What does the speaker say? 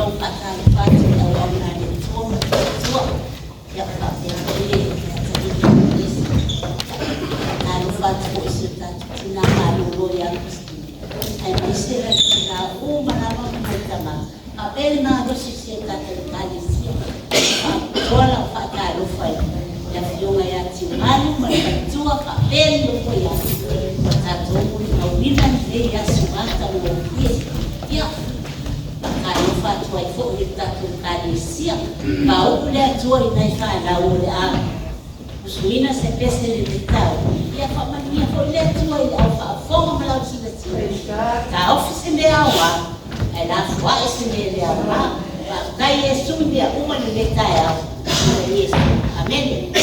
Muamua ona faatalofa atu i le auauna a le Atua ma le faletua, faapea foi le atalii ia Iesu. Faatalofa atu foi i si o tatou tina malolo ia Christina, aemaise tina uma lava ma nai tama, faapea le malosi o si a tatou Ekalesia. E faapitoa lau faatalofa i le afioga ia Tiumalu ma le faletua faapea le nofo a ua tatou molimauina lenei aso matagofie. Ia, faatalofa atu ai foi i le tatou Ekalesia, pauu le Atua i nai fanau o le a usuina se pese i lenei taeao. Ia faamanuia foi le Atua i le au faafofoga ma lau silasila. Taofi se mea aoga, ae lafoai se mea le aoga. Faafetai Iesu i mea uma i lenei taeao. Amene.